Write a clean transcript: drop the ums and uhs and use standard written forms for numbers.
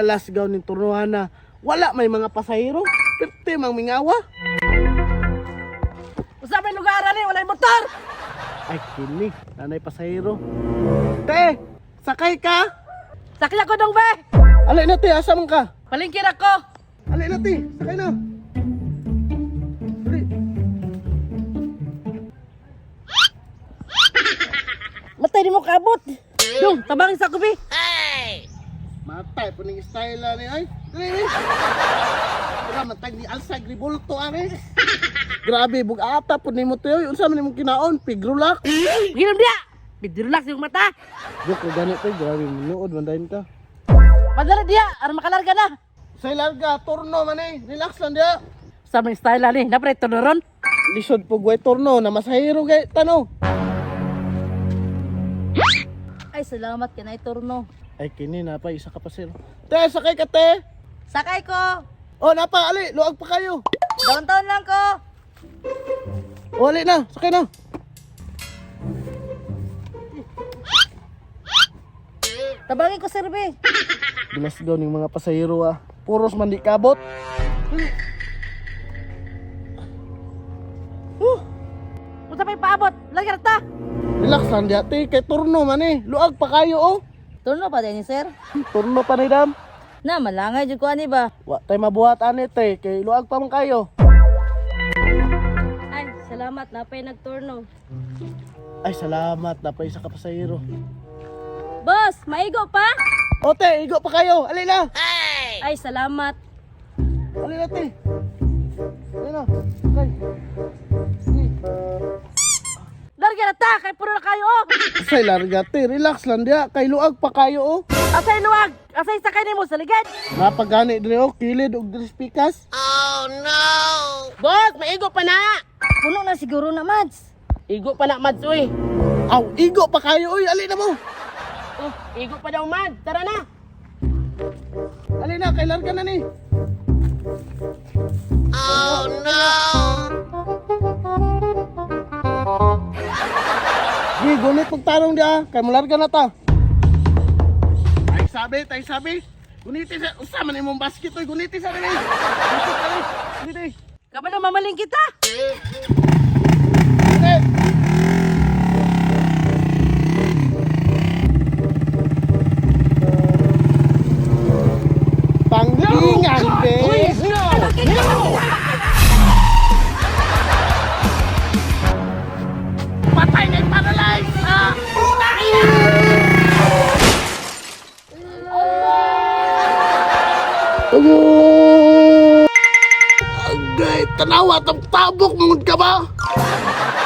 Galas gaw ning turnuhan na. Wala may mga pasahero. Perte mang mingawa. Usa may lugar ani, walay motor. Ay kini, nanay pasahero. Te, sakay ka? Sakya ko dong be. Alay na te, asa man ka? Palingkir ako. Alay na te, sakay na. Dali. Matay di mo kaabot. Dong, tabangin sa kubi. Matay po ning style ani ay. Dali dali. Wala man tag ni Alsag Ribulto ani. Grabe bug-ata po nimo te oy. Unsa man nimong kinaon? Pigrulak. Ginom dia. Bidirulax yung mata. Joke ko gani te, grabe munood man dayon ka. Padala dia, aron makalarga na. Say larga, turno man eh. Relax lang dia. Sa may style ani, napre tunuron. Lisod po gway turno na masahiro gay tano. Ay, salamat kay turno. Ay kini na pa isa ka pa sir. Te, sakay ka te. Sakay ko. Oh, napa ali, luag pa kayo. Downtown lang ko. O, ali na, sakay na. Tabangin ko, sir, be. Bilas daw ning mga pasahero ah. Puros man di kabot. Huh, Unsa may paabot? Larga na ta. relax lang dia te, kay turno man eh. Luag pa kayo oh. Turno pa din, sir. Turno pa ni dam. Na, malangay jud ko ani ba? Wa tay mabuhat ani te, kay luag pa man kayo. Ay, salamat napay nagturno. Ay, salamat na pa isa ka pasahero. Boss, maigo pa? O te, igo pa kayo. Ali na. Ay, salamat. Ali na te. Ali na. Okay. Sige. Larga na ta, kay puno na kayo oh. Say larga te, relax lang dia, kay luag pa kayo oh. Asay luwag, asay sakay nimo sa ligid. Napagani diri oh, kilid og diri pikas. Boss, maigo pa na. Puno na siguro na, Mads. Igo pa na Mads uy. Aw, igo pa kayo oy, ali na mo. Oh, igo pa daw Mad. Tara na. Ali na, kay larga na ni. Oh no. Gi, gunit pagtarong dia, kay mularga na ta. Ay sabi, tay sabi. Guniti sa usa man imong basket oy, guniti sa dili. Guniti. Kabalo mamaling kita. Guniti. Panglingan, be. Patay na yung paralyze! Ah! Agay, tanawa, tabok, mungod ka ba?